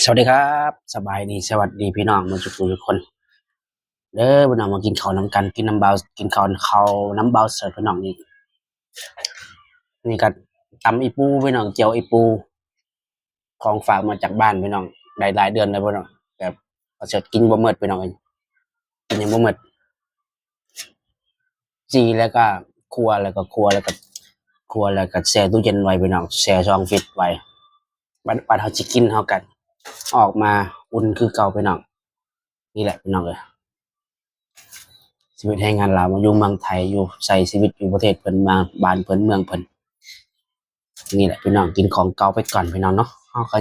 ສະຫວັດດີຄັບ ສະບາຍດີ ສະຫວັດດີພີ່ນ້ອງໝົດທຸກຜູ້ທຸກຄົນເດີພີ່ນ້ອງ ມາກິນເຂົ້ານຳກັນ ກິນນຳບ່າວ ກິນເຂົ້າ ເຂົ້ານຳບ່າວເສີດພີ່ນ້ອງ ນີ້ ນີ້ກະຕຳອີ່ປູພີ່ນ້ອງ ແຈ່ວອີ່ປູ ຂອງຝາກມາຈາກບ້ານພີ່ນ້ອງ ໄດ້ຫຼາຍເດືອນແລ້ວພີ່ນ້ອງ ແຕ່ບ່າວເສີດກິນບໍ່ໝົດພີ່ນ້ອງເອີຍ ກິນຍັງບໍ່ໝົດ. ຈີ່ແລ້ວກະຂົ້ວ ແລ້ວກະຂົ້ວ ແລ້ວກະ ຂົ້ວແລ້ວກະແຊ່ຕູ້ເຢັນໄວ້ພີ່ນ້ອງ ແຊ່ຊ່ອງຟຣີດໄວ້ ບາດ ບາດເຮົາຊິກິນເຮົາກະອອກມາອຸ່ນຄືເກົ່າພີ່ນ້ອງ. ນີ້ແຫຼະພີ່ນ້ອງເອີຍ ຊີວິດແຮງງານລາວ ມາຢູ່ເມືອງໄທ ຢູ່ໃຊ້ຊີວິດຢູ່ປະເທດເພິ່ນ ມາບ້ານເພິ່ນເມືອງເພິ່ນ. ນີ້ແຫຼະພີ່ນ້ອງ ກິນຂອງເກົ່າໄປກ່ອນພີ່ນ້ອງເນາະ ເຮົາກະ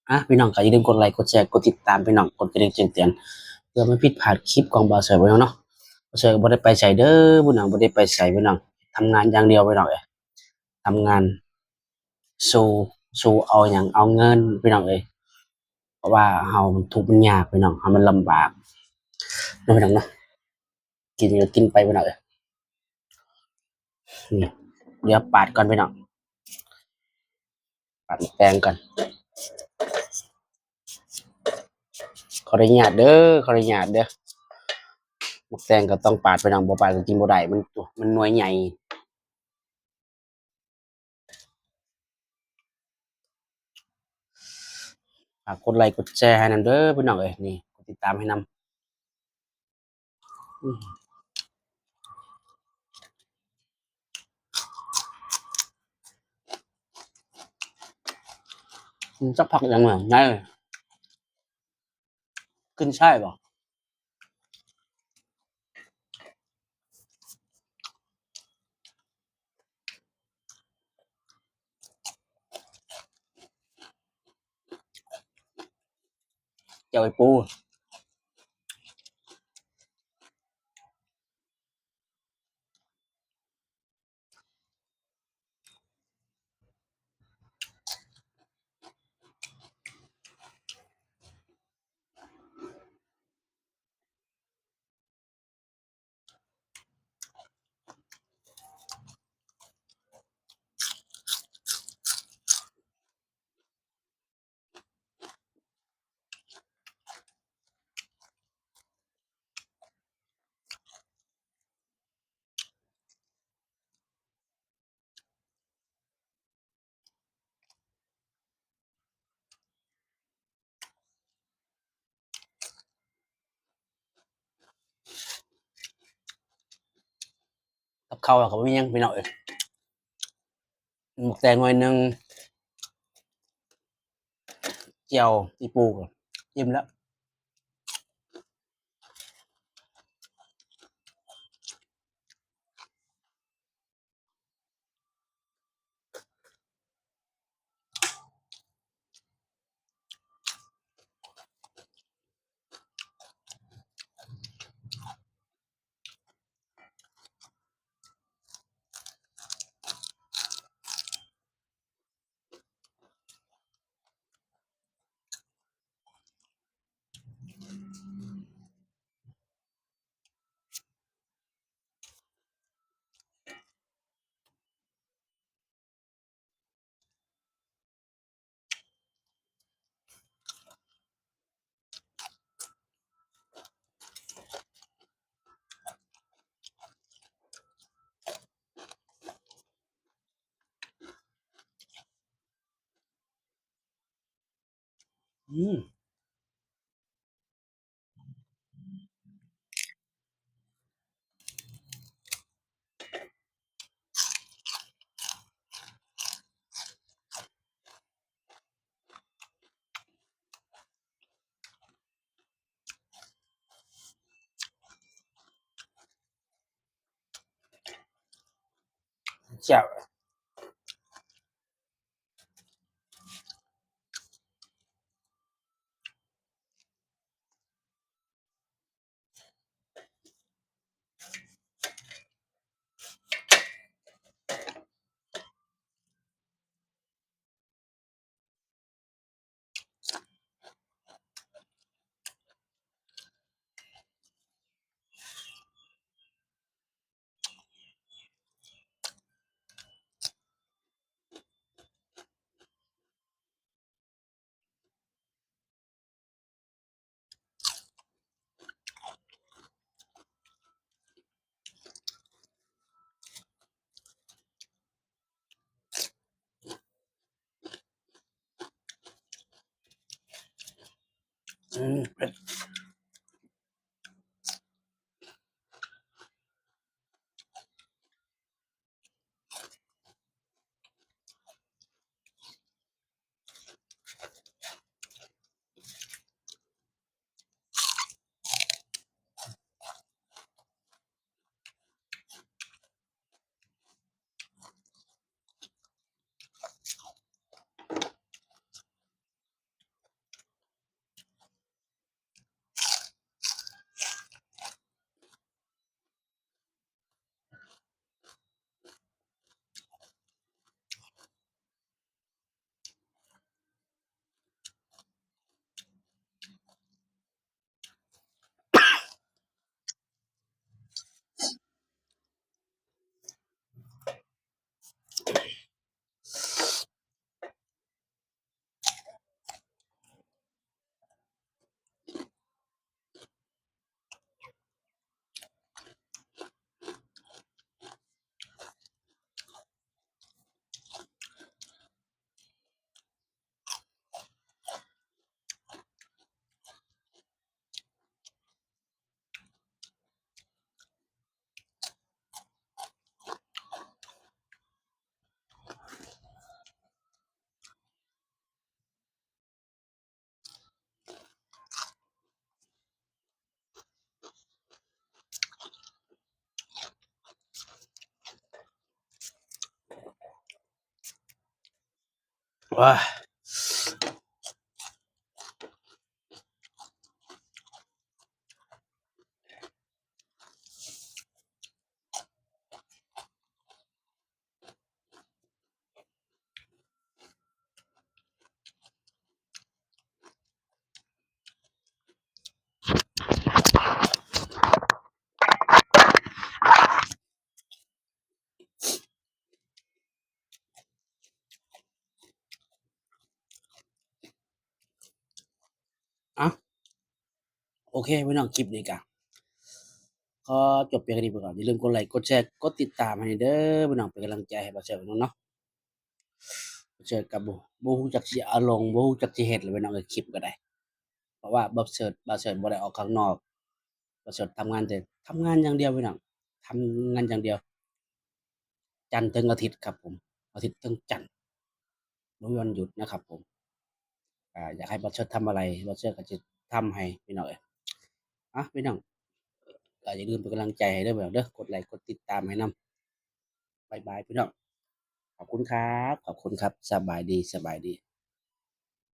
ອ່າ ພີ່ນ້ອງກະຢ່າລືມກົດໄລ ກົດແຊ ກົດຕິດຕາມພີ່ນ້ອງ ກົດກະດິ່ງແຈ້ງເຕືອນ ເພື່ອບໍ່ໃຫ້ຜິດພາດຄລິບຂອງບ່າວເສີດພີ່ນ້ອງເນາະ. ບ່າວເສີດກະບໍ່ໄດ້ໄປໃສເດີພີ່ນ້ອງ ບໍ່ໄດ້ໄປໃສພີ່ນ້ອງ ທຳງານຢ່າງດຽວພີ່ນ້ອງເອີຍ ທຳງານ ສູ້ ສູ້ເອົາຫຍັງ ເອົາເງິນພີ່ນ້ອງເອີຍ ເພາະວ່າເຮົາມັນທຸກມັນຍາກພີ່ນ້ອງ ເຮົາມັນລຳບາກເນາະພີ່ນ້ອງເນາະ. ກິນກະກິນໄປພີ່ນ້ອງເອີຍ ນີ້ ດຽວປາດກ່ອນພີ່ນ້ອງ ປາດໝາກແຕງກ່ອນ ຂໍອະນຸຍາດເດີ ຂໍອະນຸຍາດເດີ ໝາກແຕງກະຕ້ອງປາດພີ່ນ້ອງ ບໍ່ປາດກະກິນບໍ່ໄດ້ ມັນ ມັນໜ່ວຍໃຫຍ່. ຝາກກົດໄລກົດແຊໃຫ້ນຳເດີພີ່ນ້ອງເອີຍ ນີ້ ກົດຕິດຕາມໃຫ້ນຳ. ອືມ ຈັກຜັກຫຍັງຫວາ ໄງ ຂຶ້ນຊ່າຍບໍ່? ແຈ່ວໄອ້ປູ. ກັບເຂົ້າເຮົາກະບໍ່ມີຫຍັງພີ່ນ້ອງເອີຍ ໝາກແຕງໜ່ວຍໜຶ່ງ ແຈ່ວອີ່ປູ ກະອີ່ມແລ້ວ. ອືມ. ແຈ່ວ. ອ ອືມ ເຜັດ. ວ້າ. ເອົ້າ ໂອເຄພີ່ນ້ອງ ຄລິບນີ້ກະຂໍຈົບພຽງນີ້ໄປກ່ອນ. ຢ່າລືມກົດໄລ ກົດແຊ ກົດຕິດຕາມໃຫ້ແດ່ເດີພີ່ນ້ອງ ເປັນກຳລັງໃຈໃຫ້ບ່າວເສີດພີ່ນ້ອງເນາະ. ບ່າວເສີດກະບໍ່ ບໍ່ຮູ້ຈັກຊິເອົາລົງ ບໍ່ຮູ້ຈັກຊິເຮັດແລ້ວພີ່ນ້ອງເອີຍ ຄລິບກະໄດ້ ເພາະວ່າບ່າວເສີດ ບ່າວເສີດບໍ່ໄດ້ອອກຂ້າງນອກ. ບ່າວເສີດທຳງານແຕ່ ທຳງານຢ່າງດຽວພີ່ນ້ອງ ທຳງານຢ່າງດຽວ ຈັນເຖິງອາທິດຄັບຜົມ ອາທິດເຖິງຈັນ ບໍ່ມີວັນຢຸດນະຄັບຜົມ. ອາ ຢາກໃຫ້ບ່າວເສີດທຳອະໄລ ບ່າວເສີດກະຈະທຳໃຫ້ພີ່ນ້ອງເອີຍ. ອາ ພີ່ນ້ອງ ກະຢ່າລືມເປັນກຳລັງໃຈໃຫ້ເດີ ເດີ ກົດໄລ ກົດຕິດຕາມໃຫ້ນຳ. ບາຍບາຍພີ່ນ້ອງ ຂອບຄຸນຄັບ ຂອບຄຸນຄັບ ສະບາຍດີ ສະບາຍດີ.